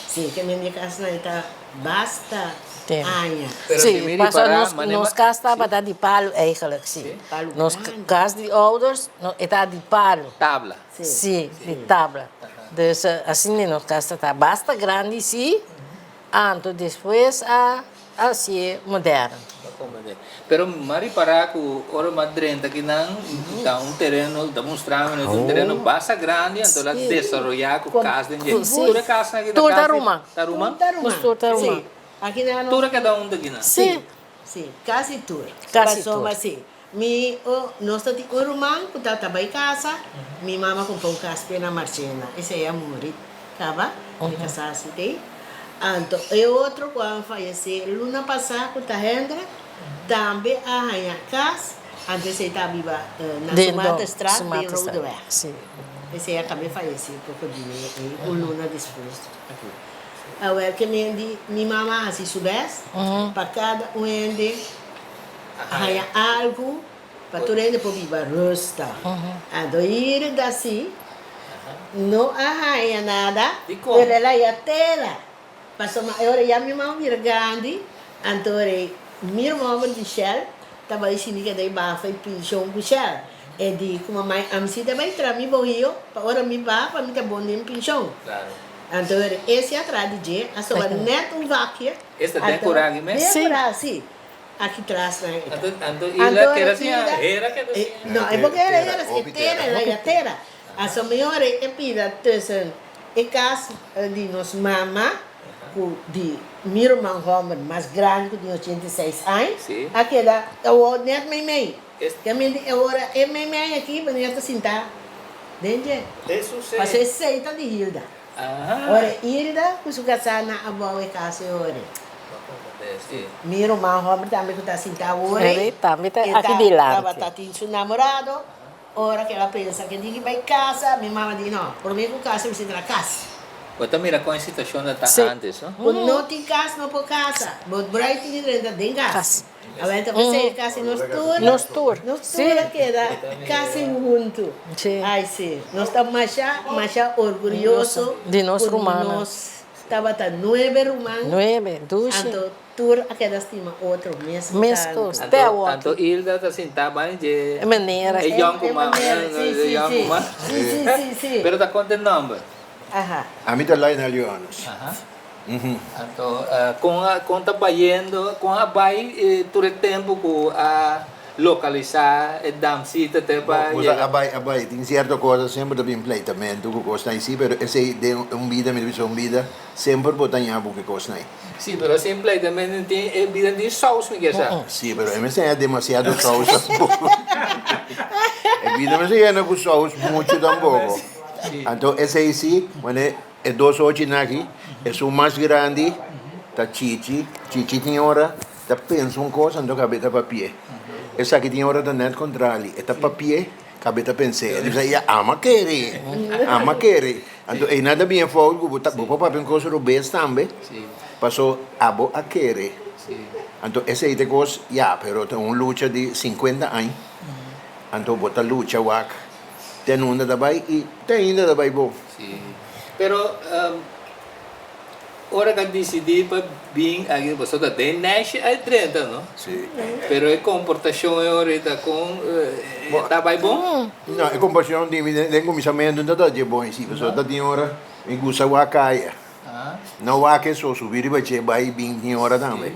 Sí, ke men di e kasnan ei ta basta Tem. aña. Pero si Sí, mi pasobra ripará, nos, manera nos ma- kas tabata di palu eigenlijk, sí. Palu Nos grandi. kas di ouders no, e ta di palu. Tabla. Sí. Sí, di tabla. Dus asina nos kas ta basta grandi, sí. Anto despues a hasié moderno. Pero mi a ripará ku ora mi a drenta akinan ta un tereno, ta mustra mi un tereno basta grandi, anto el a desaroyá ku kas den dje. Tur e kasnan aki ta Tur ta kas di ruman. ta ruman? Tur ta ruman. Tur ta ruman. Sí. Akinan Tur a keda huntu akinan? Sí. Sí, kasi tur. Kasi tur. Pasobra sí, mi nos ta tin un ruman ku ta ta bai kasa, mi mama kumpra un kas p'e na Marchena, esei a muri kaba, mi kasá si tei. Anto e otro ku a fayesé luna pasá ku ta Hendrik, tambe a haña kas, anto esei ta biba na Sumaterstraat den Rodeweg. Esei a kaba e fayesé poko dia ei, un luna despues aki. Awel ke men di mi mama a hasi su bes pa kada un hende haña algu pa tur hende por biba rusta. Anto hierda si no a haña nada, pero el a haña tela. Pasobra e ora ya mi mama bira grandi, anto ora mi ruman di Shell ta bai sinti keda e baha for e penshon ku Shell. E di ku mamai ami si ta bai tra mi bohio pa ora mi baha pa mi ta bon den penshon. Anto ora e si a traha di dje a soba net un vakje. Esta den kura aki mes? Den kura si. Aki tras nan e ta. Anto Hilda keda sin a hera keda sin a. No e por keda hera si e tera e la tera. Aso mi ora e pida tussen e kas di nos mama ku di mi ruman hòmber mas grandi ku tin 86 aña a keda awor nèt meimei. Caminda e ora e meimei aki manera ta sintá den dje. Pasobra esei ta di Hilda. Ora Hilda ku su kasá nan a bou e kas e ora. Mi ruman hòmber tambe ku ta sintá awor ei, e tabata tin su namorado. Ora ku el a pensa ku e tin ki bai kasa, mi mama di, No, promé ku kasa mester traha kas. Bo ta mira kon e situashon ta ántes, no? Ku no tin kas no por kasa. Bo brui tin ki drenta den kas. Awel ta p'esei kasi nos tur, Nos tur, nos tur a keda kasi huntu. Ai si, nos ta masha, masha orgulyoso Di nos ku rumannan. nos tabata nuebe ruman, Nuebe, dushi. anto Tur a keda stima otro mes Mes tantu. kos, te Anto, awor anto aki. Hilda ta sintá bani dje E manera. e E yònkuman, manera, si, e si, si. yònkuman. Si, si, si, si. Pero ta konta e nòmber. Aha. Ami ta Lionel Johannes. Aha. Anto, kon a, kon ta bayendo, kon a bai tur e tempu ku a lokalisá e damsita te pa Bo sa yega? a bai, a bai. Tin sierto cosa semper ta bin pleitamentu ku kosnan así, pero esei den un bida, mi ta bisa un bida, Semper bo ta ña bo ke kosnan ei. Sí, pero sin pleitamentu tin e bida tin saus mi ke sa. Sí, pero e mester ña demasiado saus tampoco. E bida mester yena ku saus muchu tampoco. Anto esei sí, wanneer e dos ochinan aki, esun mas grandi ta Chichi, Chichi tin ora ta pensa un kos anto kabe ta papia. Esaki tin ora ta nèt kontrali, e ta papia. Kabe ta pens'é, e di bisa, ya ama kere, ama kere. Anto einan ta bien fout ku bo ta bo por papia un kos robes tambe, paso abo a kere. Anto esei ta e kos, ya, pero ta un lucha di sinkuenta aña, anto bo ta lucha wak te nunda ta bai i te ainda ta bai bo. Pero Ora ka disidí pa bin aki pasobra ta den nèshi a drenta no. Sí. Pero e komportashon e ora ta kon ta bai bon? No, e komportashon di mi den kuminsamentu no ta dje bon si pasobra ta tin ora mi gusta wak kaya. No wak e so subi riba dje bai bin tin ora tambe.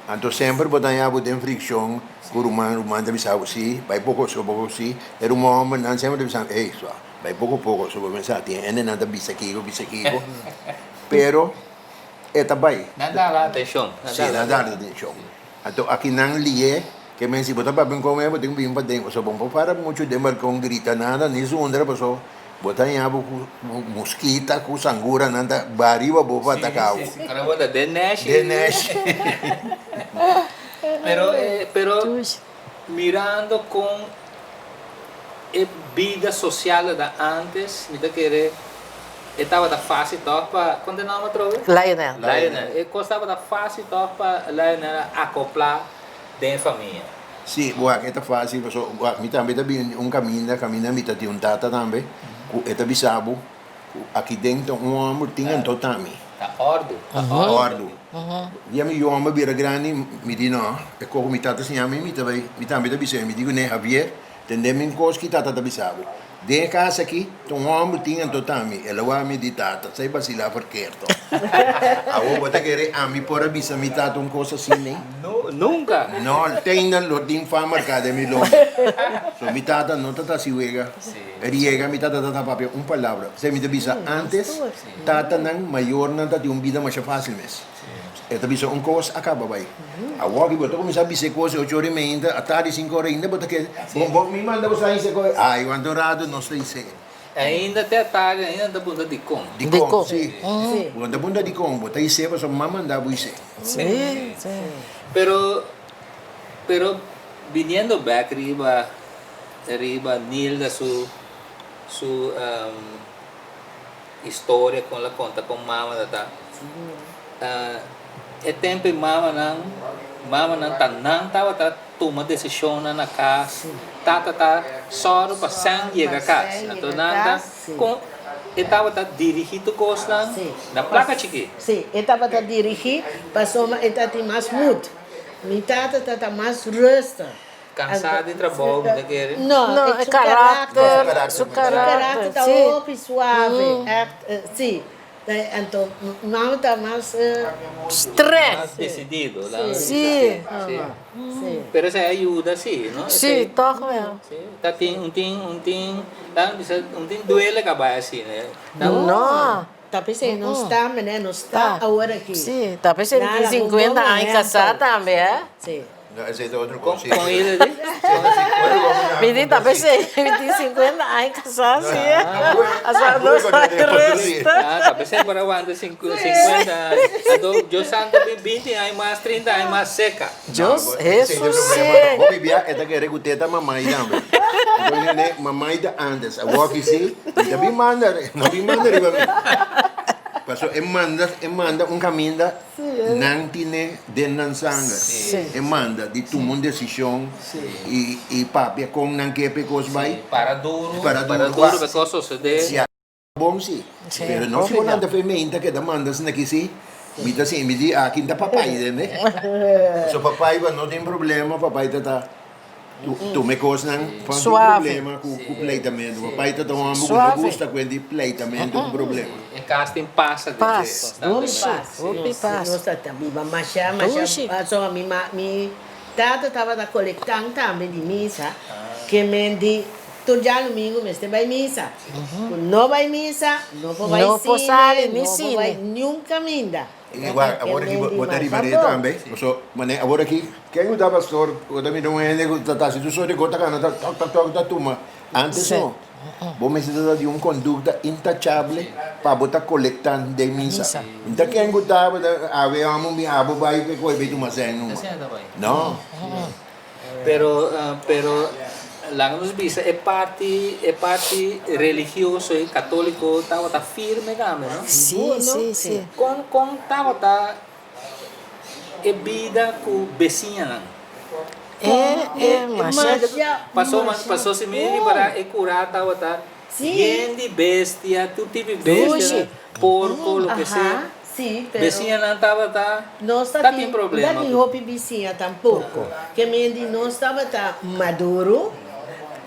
Anto semper bo ta haña bo den frikshon ku ruman, ruman ta bisa bo si bai poko so poko si. E ruman hòmbernan semper ta bisa ey sua bai poko poko so bo pensa tin hendenan ta bisa kiko bisa kiko. Pero e ta bai. Nan dala atenshon. Sí, nan dala atenshon. Anto aki nan lié ke men si bo ta papia kon e bo tin ku bin paden pasobra bo no por para muchu den balkon grita nada ni zundra pasobra bo ta haña bo ku muskita ku sangura nan ta ba riba bo pa ataka bo. Sí, sí, sí. Bo ta den nèshi. Den nèshi. Pero, pero mirando kon E bida sosial ta antes, mi ta kere e tabata fácil tòg pa, kon ta e nòmber atrobe? Lionel. Lionel. E kos tabata fácil tòg pa Lionel a akoplá den e famia. Sí, wak, e ta fácil pasobra wak mi tambe ta bini un kaminda, kaminda mi ta tin un tata tambe ku e ta bisa bo ku aki den ta un hòmber tin anto ta mi. Ta òrdu, ta òrdu. Òrdu. Dia mi yu hòmber bira grandi mi di no, e kos ku mi tata siña mi, mi ta bai, mi tambe ta bis'é, mi di kuné, Javier, Tende mi kos ki tata ta bisa bo. Den e kas aki, ta un hòmber tin anto ta mi. El a wak mi di tata, sai basilá verkeerd. Awor bo ta kere ami por a bisa mi tata un kos asina nei? No, nunka. No, te ainda lo tin fa marká den mi lomba. So mi tata no ta ta hasi wega. Riega mi tata ta ta papia un palabra. P'esei mi ta bisa antes, tatanan, mayornan ta tin un bida masha fásil mes. E ta bisa un kos a kaba bai. Awor ki bo ta kuminsá bisa e kos e ocho ora i meinta, atardi sinku ora ainda bo ta keda, Bon, bo mi manda bo sa hisa e kos. Ai, wanta un rato nos ta hisa e. Ainda te atardi ainda ta punta dikon. Dikon, si. Bo ta punta dikon, bo ta hisa pasobra m'a manda bo hisa. Si, si. Pero, pero biniendo bek riba, riba Nilda su, su Historia kon la konta kon mama ta ta. E tempu e mamanan, mamanan ta nan tabata tuma desishonnan na kas, tata ta sòru pa sèn yega kas. Anto nan ta kon. E tabata dirigí tur kosnan na plaka chikí. Sí, e tabata dirigí pasobra e ta tin mas moed. Mi tata ta ta mas rustig. Kansá di trabou mi ta kere. No, No, e su karakter, karakter, su su karakter karakter, ta sí. hopi suave, ègt, sí. Anto mama ta mas. Streng. Mas desidido, la. Sí. Sí. Sí. Pero esei a yuda sí, no? Sí, tòg wel. Sí, ta tin un tin un tin ta bisa un tin duele ka bai asina. No. Ta p'esei nos ta mene nos ta awor aki. Sí, ta p'esei tin 50 aña kasá tambe, eh. Sí. No, esei ta otro kos. Kon hende di? Mi di ta p'esei mi tin 50 aña kasá, sí. Asa nos a resta. Ah, ta p'esei por a wanta 50 aña. Anto Dios santo bin 20 aña mas, 30 aña mas seka. Dios, Hesus sí. Hopi bia e ta kere ku te ta mamai tambe. Anto nene, mamai ta antes. Awor aki sí, mi ta bin manda, no bin manda riba mi. Paso e manda, e manda un kaminda nan tine den nan sanger. E manda di tuma un desishon i i papia kon nan ke pa e kos bai. Para duru, Para para duru. duru pa e kos sosodé. Bon si, pero no si bo lanta fe meinta keda manda asina aki si, mi ta si, mi di aki ta papai tende. So papai ba no tin problema, papai ta ta tuma e kosnan pa no tin problema ku pleitamento. Papai ta ta un homber ku no gusta ku di pleitamento ku problema. E kas tin pas aden. Pas, dushi, hopi pas. Nos ta ta biba masha, masha, pasobra mi ma, mi tata tabata kolektan tambe di misa, ke men di Tur djadumingu mester bai misa. Ku no bai misa, no por bai No por sine, sali ni no por bai sine. niun kaminda. Igual, awor aki bo ta riba rei tambe. Paso, manera awor aki, ken ku ta pastor, bo ta mira un hende ku ta hasi tur sort di kos, ta kana ta tok tok tok ta tuma. Antes no. Bo mester ta di un kondukta intachable pa bo ta kolekta den misa. Nta ken ku ta, bo ta awe amo mi abo bai ke koe bai tuma sèn numa. No. Pero pero laga nos bisa e parti e parti religioso e católico tabata firme tambe no? Sí, sí, sí. Con con tabata e bida cu beciñanan? E e masha. Paso paso si mi ripara e cura tabata yen di bestia tur tipo di bestia porco loke sea. Sí, pero. Bisiñanan tabata Nos ta ta tin tin problema ta tin ku. hopi bisiña tampoko. Ke men di nos tabata Maduro,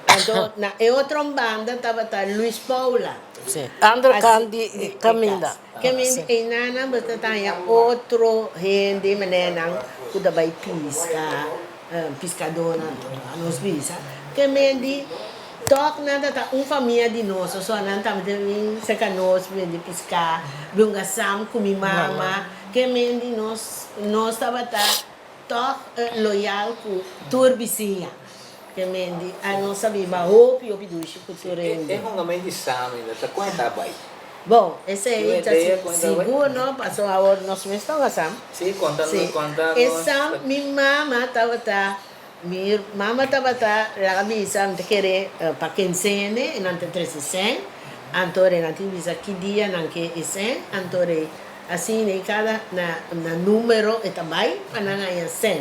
anto na e otro banda tabata Luis Paula. Sí, ander Asi kant di di e kaminda. kas. Ke men di einanan bo ta taña otro hende manenan ku ta bai piska, piskadónan nos bisa. Ke men di Tòg nan ta ta un famia di nos, osea nan tabata bin serka nos bende piská, bunga sam ku mi mama, ke men di nos, nos tabata tòg loyal ku tur bisiña, ke men di a nos a biba hopi hopi dushi ku tur hende. E hungamen di sam ainda ta kon e ta bai? Bon, esei ta sigur no, pasobra awor nos mes ta hunga sam. Sí, konta konta nos. E sam mi mama tabata Mi mama tabata laga bisa mi ta kere pa kensene e nan ta trese sèn anto re nan tin bisa ki dia nan ke e sèn anto re asina e kada na na numero e ta bai pa nan haña sèn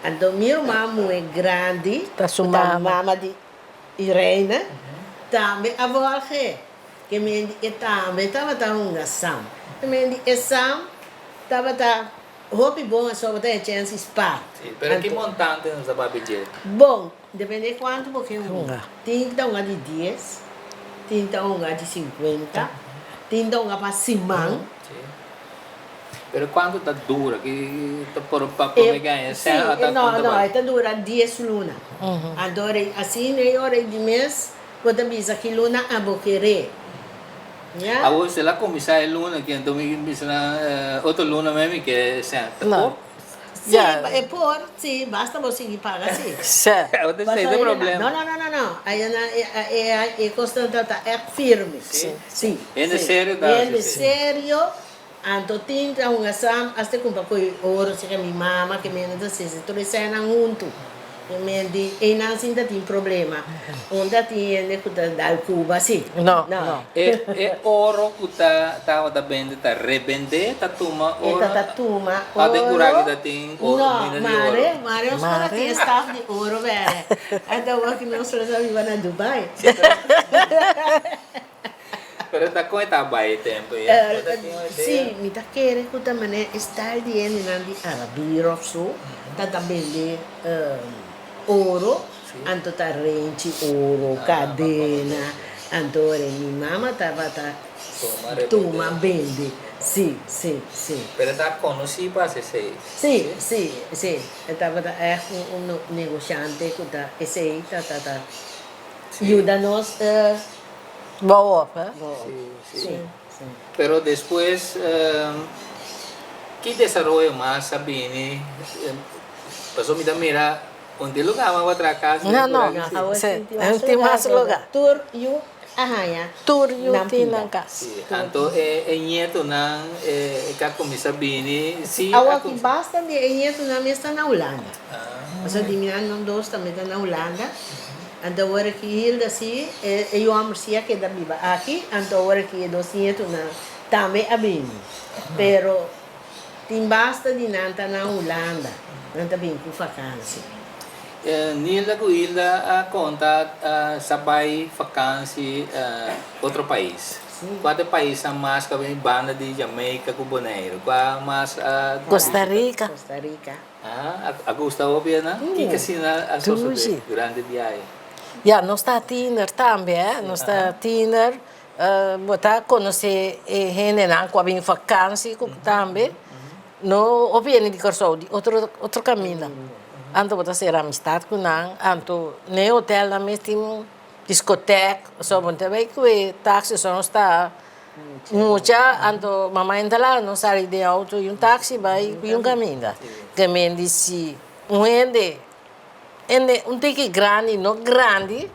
anto mi ruman muhe grandi Ta su ku ta mama. mama di Irene tambe a volge ke men di e tambe tabata hunga sam ke men di e sam tabata Hopi bon aso bo ta e chens di spaar. Si, pero ki montante nos ta papia dje? Bon, depende kuantu bo ke hunga. Tin ta hunga di dies, tin ta hunga di sinkuenta, tin ta hunga pa siman. Si. Pero kuantu ta dura? Ki ta por pa prome gaña sèn o ta Si, no, konta no, bai? e ta dura dies luna. Anto asina e ora di mes bo ta bisa ki luna abo kere. Ya. Awor si el a kuminsá e luna aki anto mi bisa nan otro luna me mi ke sèn. Ta por? Sí, e por, sí, basta bo sigui paga sí. Sí. Awor ta esei ta problema. No, no, no, no, no. Aya nan e e kosnan ta ta ègt firme. Sí. Sí. Hende serio ta hasi Hende sí. serio, anto tin ta hunga sam hasta kumpa koe oro serka mi mama ke mi ta sese tur e sènnan huntu. E men di einan sin ta tin problema. Unda tin hende ku ta dal cuba si? No, no. E e oro ku ta tabata bende ta rebende ta tuma E oro? ta ta tuma oro. A den kuraki ta tin oro No, mina di oro? mare, mare nos tabata tin e staf di oro bere. Anto awor ki nos lo sa biba na Dubai. Pero ta kon e ta bai e tempu ei? Bo ta tin un idea? Sí, mi ta kere ku ta manera e style di hendenan di Arabir òf so ta ta bende oro, anto ta renchi oro, kadena, anto ora mi mama tabata tuma bende, sí, sí, sí. Pero e ta konosí pa hasi esei? Sí, sí, sí, e tabata ègt un negoshante ku ta esei ta ta ta yuda nos. Bou op, hè? Bou op, sí, sí. Pero despues ki desaroyo mas a bini? Pasobra mi ta mira un tin lugar mas pa traha kas. No, no, un tin mas lugar. Tur yu a haña Tur yu nan tin pida. nan kas. Sí, anto e ñetonan ka kuminsá bini, sí. Awor ki basta di e ñetonan mes ta na Hulanda. Pasobra di mi nan dos tambe ta na Hulanda. Anto awor aki Hilda si, e yu homber si a keda biba aki, anto awor aki e dos nietonan tambe a bini. Pero tin basta di nan ta na Hulanda, nan ta bin ku fakansi. Nilda ku Hilda a konta sa bai fakansi otro pais. Kua ta e paisnan mas ku a bini banda di Jamaica ku Boneiru? Kua mas a Costa Rica. Costa Rica. Ah, a gusta hopi ana? Kiko asina a sosode durante biahe? Ya, nos ta tiener tambe, eh. Nos ta tiener, bo ta konosé e hendenan ku a bin vakansi ku tambe. No hopi hende di Kòrsou, di otro otro kaminda. Anto bo ta sera amistat ku nan, anto na e hotelnan mes tin diskotèk, so bo no ta bai ku e taksi, so nos ta Mucha, anto mama entra la, nos sali den auto y un taxi bai cu un caminda. Ke men di si un hende, hende un tiki grandi, no grandi,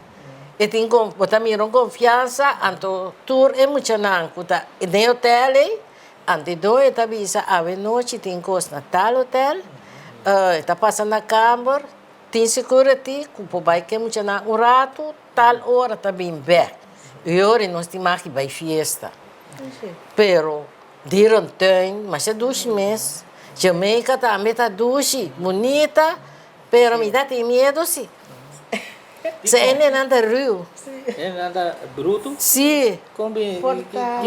e tin con, bo ta mira un confiansa, anto tur e muchanan cu ta den e hotel ey, anto e doño ta bisa awe nochi tin cos na tal hotel, e ta pasa na camber, tin security cu por bai cu e muchanan un rato, Tal ora ta bin bek. I ora nos tin maki bai fiesta. Pero dierentuin masha dushi mes. Jamaica tambe ta dushi, bunita, pero mi ta tin miedo si. Se hendenan ta ruw. Hendenan ta brutu? Si. Kon bin?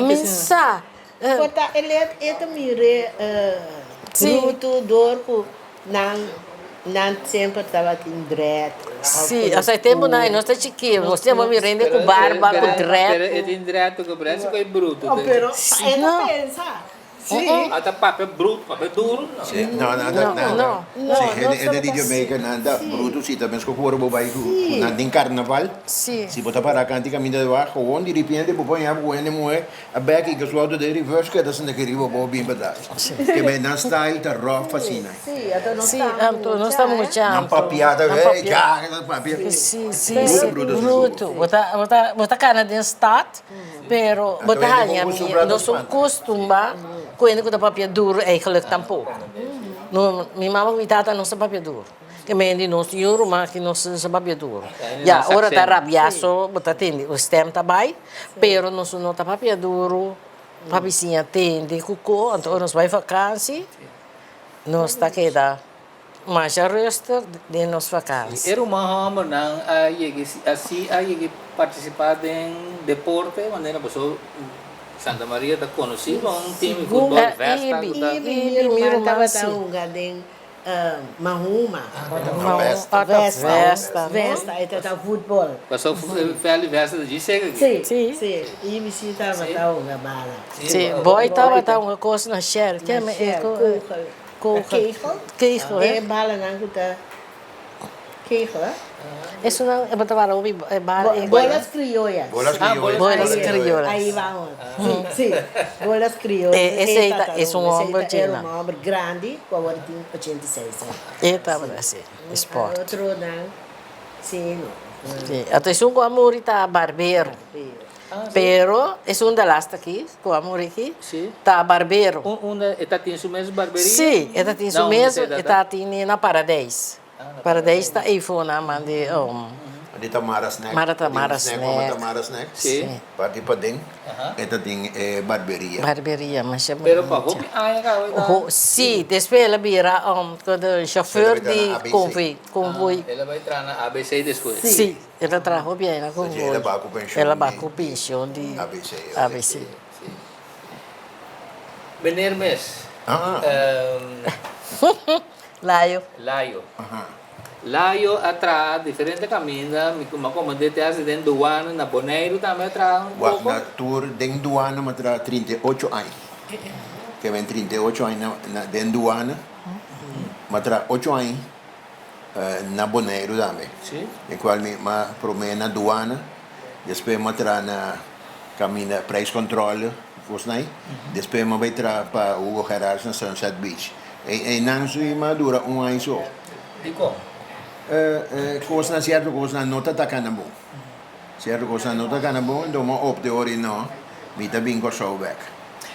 Mi sa. Por ta e let e ta mire brutu dor ku nan nan semper tabatin dread. Si, osea e tempunan e nos ta chikí, nos tempu mi rende ku barba, ku dread. Pero e tin dread ku dread si ku e brutu. Pero pa e ta pensa. Si. A ta papia brutu, papia duru no. Si, no, nan ta, nan ta. Si, hende, hende di Jamaica nan ta brutu si, ta meskos ku ora bo bai ku nan den karnaval. Si. Si bo ta para kanti kaminda di wak, gewoon di ripiente bo por haña ku hende muhé A bek i ku su auto den reverse keda sinta ki riba bo bin patras. Ke men nan style ta rough asina. Sí, anto nos ta mucha Nan anto. papia ta Nan hey papia. ja nan papia. Sí, sí, Bruto sí, bruto sí. bruto. Bo ta bo ta bo ta kana den stad, pero bo Anto ta hende haña bon mi kustumbrá ta nos un spanta. kustumba ku hende ku ta papia duru eigenlijk tampoko. No, mi mama ku mi tata no sa papia duru. Ke men di nos tin un ruman ki nos sa papia duru. Ya, ora ta rabia so bo ta tende un stem ta bai, pero nos no ta papia duru pa bisiña tende ku ko. Anto ora nos bai vakansi nos ta keda masha rustig den nos vakansi. E ruman hòmbernan a yega si a yega partisipá den deporte manera boso Santa Maria ta konosí pa un tim di futbòl Vesta ku ta. Ibi mi ruman tabata hunga den Mahuma. Vesta. Vesta. Vesta, e ta futbol. Paso Feli Vesta ta djis seka aki. Si, si. I mi si tabata hunga bala. Si, boy tabata hunga kos na shell. Na shell, kogel. Kogel. Kegel? Kegel, E balanan ku ta kegel, eh? Esunnan e bo ta wara hopi e bala. Bolas criollas. Bolas criollas. Bolas criollas. Ahí vamos. Si, si. Bolas criollas. Esei ta es un homber Era un homber grandi cu awor tin 86 aña. E tabata haci sport. Otronan si no. Si, anto esun cu a muri ta barbero. Pero esun de lasta aki cu a muri aki ta barbero. Unda e ta tin su mes barberia? Si, e ta tin su mes, e ta tin na Paradijs. Paradijs ta eyfo na man di. Di Tamara Snack. Mara Tamara Tin un snack pa Snack. Tamara Snack. Sí. Parti paden e ta tin e barberia. Barberia, masha Pero pa bunita. hopi aña caba e ta. Ho, sí, despues el a bira chauffeur El a bai traha di na ABC. convoy, convoy. El a bai traha na ABC despues. Sí, el a traha hopi aña na convoy. El a baha cu pensioen El a baha di cu pensioen di ABC, oké. ABC. Sí. Meneer mes. Ah. Layo. Layo. Layo a traha diferente caminda, mi a comende te haci den douane, na Boneiru tambe a traha un Wak poco. na tur den douane mi a traha 38 aña. Ke ben 38 aña na den douane. Mi a traha ocho aña na Boneiru tambe. Sí. Den cual mi a prome na douane, despues mi a traha na caminda prijscontrole, cosnan ay. Despues mi a bay traha pa Hugo Gerards na Sunset Beach. Einan su i ma dura un aña so. Dikon? Kosnan, sierto kosnan no ta ta kana bon. Sierto kosnan no ta kana bon, enton mi a opte ora i no, mi ta bin Kòrsou bèk.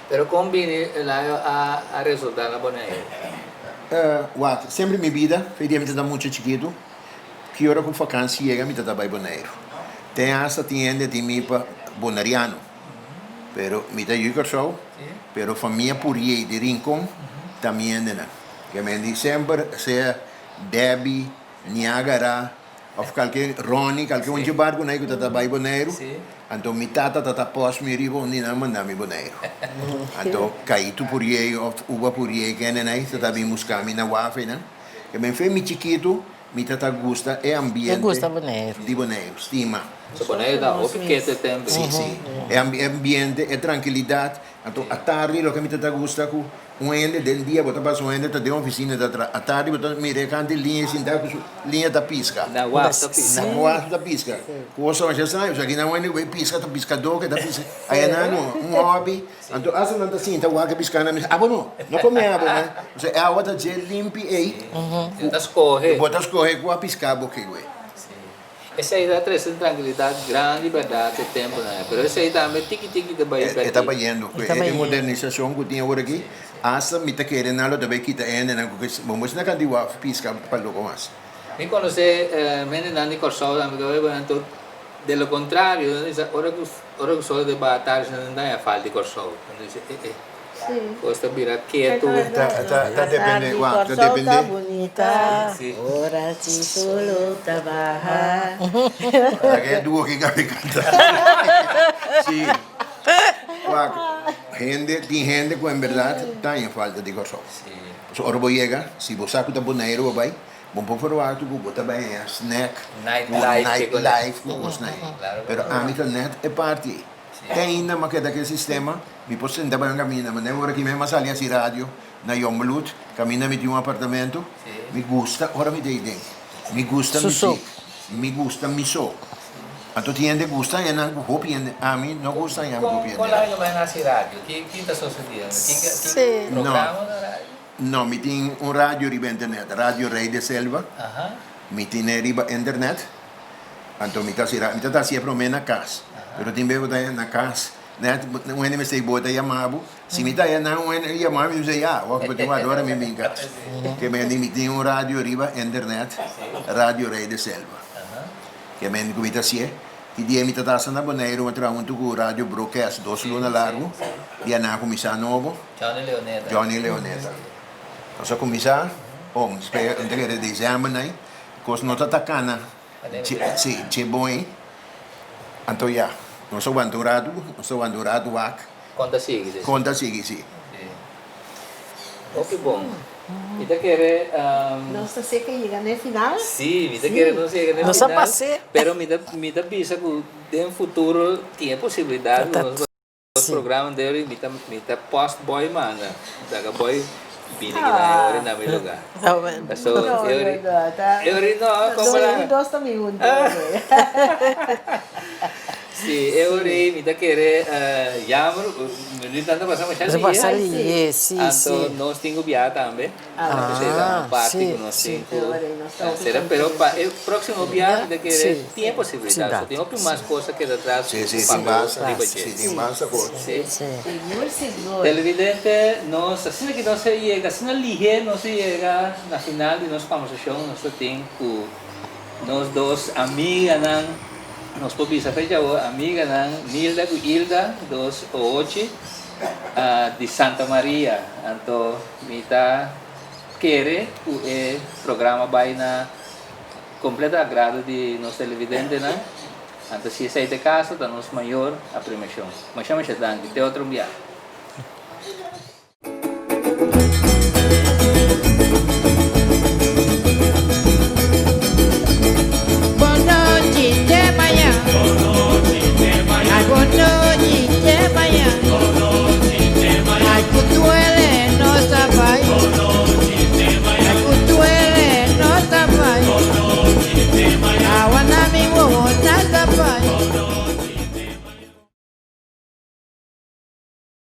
Pero kon bini el año a a resultá na Boneiru? Wak, semper mi bida, fe dia mi ta ta mucha chikitu, ki ora ku fakansi yega mi ta ta bai Boneiru. Ten hasta tin hende tin mi pa boneriano. Pero mi ta yu Kòrsou, pero famia Puriey di Rincon ta mi hendenan. Ke men di semper sea Debbie, Niagara òf kalke Ronnie, kalke un dje barku nan ku ta ta bai Boneiru, anto mi tata ta ta pòs mi riba un di nan manda mi Boneiru. Anto Kaitu Puriey òf Uba Puriey ke hendenan ei ta ta bin buska mi na waf einan. Ke men fe mi chikitu Mi ta ta gusta e ambiente di Boneiru, stima. So Boneiru ta hopi kete tembe. Si, si. E ambiente, e trankilidat. Anto atardi loke mi ta ta gusta ku un hende den dia bo ta pasa un hende ta den ofisina ta traha. Atardi bo ta mira e kante liña i sinta ku su liña ta piska. Na waf ta piska. Na waf ta piska. Ku oso masha straño pasobra aki nan un hende ku bai piska ta piskadó ke ta piska. Aya nan no, un hòbi. Anto asta nan ta sinta wak e piská nan bisa, abo no, no kome abo man. Pasobra e awa ta dje limpi ei. Bo ta skohe. Bo ta skohe kua piská bo ke wei. Sí. Esei ta trese un trankilidat grandi bèrdat e tempunan ei. Pero esei tambe tiki tiki ta bai E ta bayendo. Ku e modernisashon ku tin awor aki, asta mi ta kere nan lo ta bai kita e hendenan ku ke bo mester na kanti waf piska pa loko mas. Mi konosé hendenan di Kòrsou tambe ku ta bai bo nan De lo contrario, nan bisa ora cu ora cu sol ta baha tardi nan ta haña falta di Corsou. Nan ta bisa eh eh cos ta bira ketu. Ta ta ta depende wak ta Corsou ta depende. bunita Si. ora si solo ta baha. Laga e duo ki gabi canta. Si. Wak hende tin hende cu en berdad ta haña falta di Corsou. Si. Pasobra ora bo yega si bo sa cu ta Boneiru bo bay. Bo por verwachta ku bo ta bai haña snack Night ku life night ke life ku kosnan ei. Claro Pero ami ta net e parti ei. Te ainda mi a keda ku e sistema, mi por senta bai un kaminda, ma den ora ki mi a sali hasi radio na Jongbloed, kaminda mi tin un apartamento, mi gusta ora mi ta ei den. Mi gusta Su so. muzik, mi gusta mi so. Anto tin hende gusta haña nan ku hopi hende, ami no gusta haña mi ku hopi hende. Kon laga bai hasi radio? Ki ta sosediendo? Ki programa na radio? No, mi tin un radio riba internet, Radio Rey de Selva. Mi tine riba internet. Anto mi ta hasi mi ta hasi e prome na cas. Pero tin bes bo ta na cas, net un hende mester bo ta yama bo. Si mi ta aya nan un hende yama mi, mi bisa ya, wak bo tin wak ora mi bin cas. Ke men mi tin un radio riba internet, Radio Rey de Selva. Ke men ku mi ta hasié. Ki dia mi ta tasa na Boneiru, mi a traha huntu ku Radio Broadcast dos luna largu. Dia nan a kuminsá nobo. Johnny Leoneta. Johnny Leoneta. Nos a kuminsá, oh, mi spera un ta kere december nai, kos no ta ta kana, si, che bon ei. Anto ya, nos a wanta un ratu, nos a wanta un ratu wak. Kon ta sigui despues. Kon ta sigui, si. Hopi bon. Mi ta kere. Nos ta seka yega na e final. Sí, mi ta kere nos yega na e final. Nos a pas'é. Pero mi ta mi ta bisa ku den futuro tin e posibilidat ku nos nos programa debe mi ta mi ta post boy manda. Laga boy bini kina e ora na mi lugar. Paso e ora e ora no como la. Nos dos ta mi hunto. Sí, e ora ei mi ta kere jammer, mi no ta pasa masha Nos pasa lihe. lihe, sí, sí. Anto nos tin ku biaha tambe. Ah, Ta un parti sí, ku nos sí. tin ku sera, pero pa e próksimo biaha mi ta kere tin e posibilidat. So tin hopi mas kos a keda tras Sí, sí, ku tin papia basta. riba dje. Sí, tin basta kos. Sí. Sigur, sigur. Televidente, nos asina ki nos a yega, asina lihe nos a yega na final di nos kombersashon, nos ta tin ku. Nos dos amiganan, nos por bisa fecha awor, amiganan Nilda ku Ilda, dos ohochi di Santa Maria. Anto mi ta kere ku e programa bai na kompleto agrado di nos televidentenan. Anto si esei ta e kaso ta nos mayor apremiashon. Masha masha danki. Te otro un bia.